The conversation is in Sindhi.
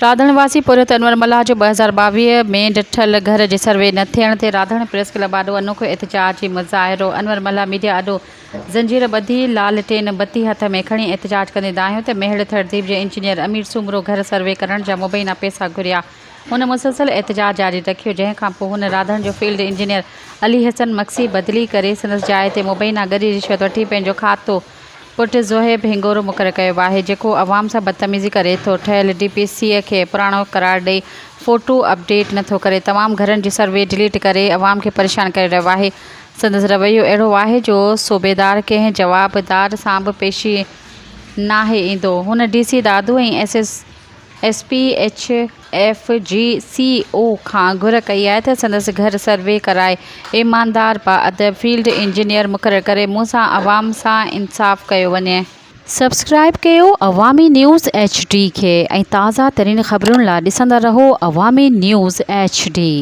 راڌڻ واسي پورهيت انور ملاح جو 2022 ۾ ڊٺل گهر جي سروي نه ٿيڻ تي راڌڻ پريس ڪلب آڏو انوکو احتجاجي مظاهرو، انور ملاح ميڊيا آڏو زنجير ٻڌي لالٽين بتي هٿ ۾ کڻي احتجاج ڪندي دانهيو ته ميهڙ ٿرديپ جي انجنيئر امير سومرو گهر سروي ڪرڻ جا مبينا پئسا گهريا هن مسلسل احتجاج جاري رکيو جنهن کانپوء هن راڌڻ جو فيلڊ انجنيئر علي حسن مگسي بدلي ڪري سندس جاء تي مبينا ڳري رشوت وٺي پنهنجو کاتو پٽ زوهيب هنگورو مقرر ڪيو آهي جيڪو عوام سان بدتميزي ڪري ٿو، ٺهيل ڊي پي سي کي پراڻو قرار ڏئي فوٽو اپڊيٽ نٿو ڪري، تمام گهرن جي سروي ڊليٽ ڪري عوام کي پريشان ڪري رهيو آهي، سندس رويو اهڙو آهي جو صوبيدار ڪنهن جوابدار سان به پيشي ناهي ايندو، هن D C Dadu ۽ S S S P H F جي سي او کان گهر ڪئي آهي ته سندس گهر سروي ڪرائي ايماندار باادب فيلڊ انجنيئر مقرر ڪري مون سان عوام سان انصاف ڪيو وڃي. سبسڪرائيب ڪيو عوامي نيوز ايڇ ڊي کي ۽ تازه ترين خبرن لا ڏسندا رهو عوامي نيوز ايڇ ڊي.